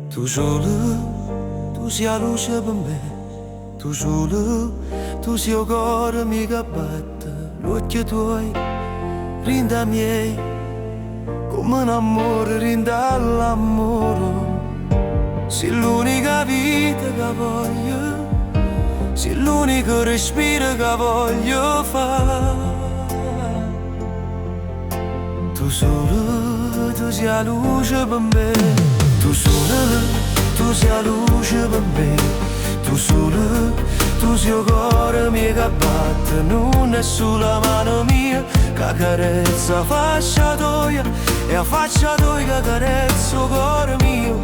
Tu sola, tu sei 'a luce pe' me. Tu sola, tu sei 'o core mio che batte. L'uocchie tuoi dint' 'e miei Come n'ammore dint' all'ammore. Si l'unica vita che voglio, si l'unico respiro che voglio fa. Tu sola, tu sei 'a luce pe' me. Tu sola, tu sei 'a luce pe' me. Tu sola, tu sei 'o core mio che batte. Nun è sulo 'a mano mia che accarezza 'a faccia toia. È 'a faccia toia che accarezza 'o core mio.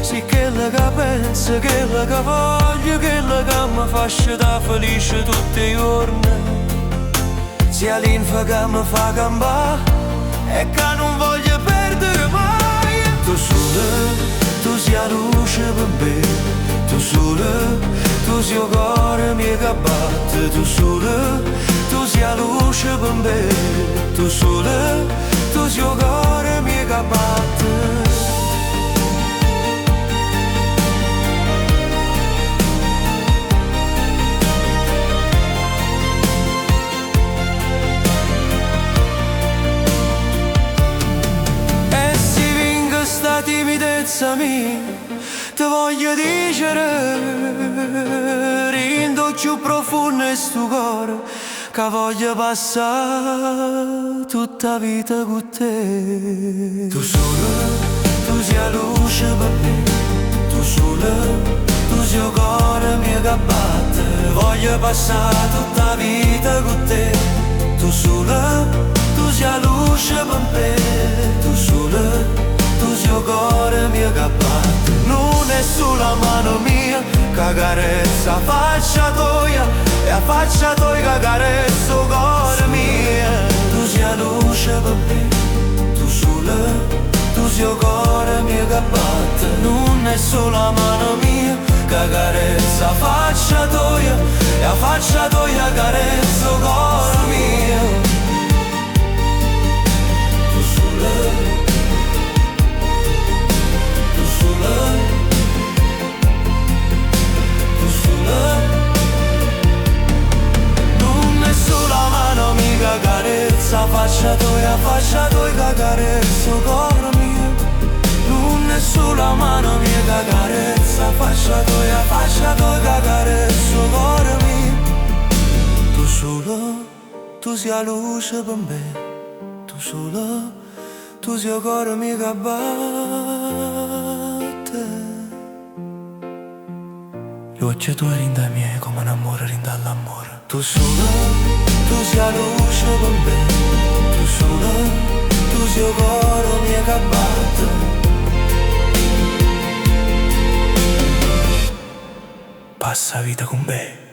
Si chella che penso, chella che voglio, chella che mi fa scetà felice tutt' 'e juorne. Si 'a linfa che mi fa campà e che nun voglio perdere mai. Tu sola, tu sei 'a luce pe' me. Tu sola, tu sei 'o core mio che batte. Tu sola, tu sei 'a luce pe' me. Tu sola, tu sei 'o core mio che batte. E si vinco sta timidezza mia, te voglio dicere dint' 'o cchiù profondo 'e sto core che voglio passà tutta 'a vita cu te. Tu sola, tu sei 'a luce pe' me. Tu sola, tu sei 'o core mio che batte. Voglio passà tutta 'a vita cu te. Tu sola, tu sei 'a luce pe' me. Tu sola, tu sei 'o core mio che batte. Nun è sulo 'a mano mia che accarezza 'a faccia toia. È 'a faccia toia che accarezza 'o core mio. Tu sei 'a luce pe' me. Tu sola, tu sei 'o core mio che batte. Nun è solo 'a mano mia che accarezza 'a faccia toia. È 'a faccia toia che accarezza 'o core mio. Tu sola, tu sola, tu sola. Nun è solo 'a mano mia che accarezza 'a faccia toia, 'a faccia toia che accarezza 'o core mio. Nun è solo 'a mano mia che accarezza 'a faccia toia, 'a faccia toia che accarezza 'o core mio. Tu sola, tu sei 'a luce pe' me. Tu sola, tu sei 'o core mio che batte. L'uocchie tuoi dint' 'e miei come n'ammore dint' all'ammore. Tu sola, tu sei 'a luce pe' me. Tu sola, tu sei 'o core mio che batte. Passa 'a vita con me.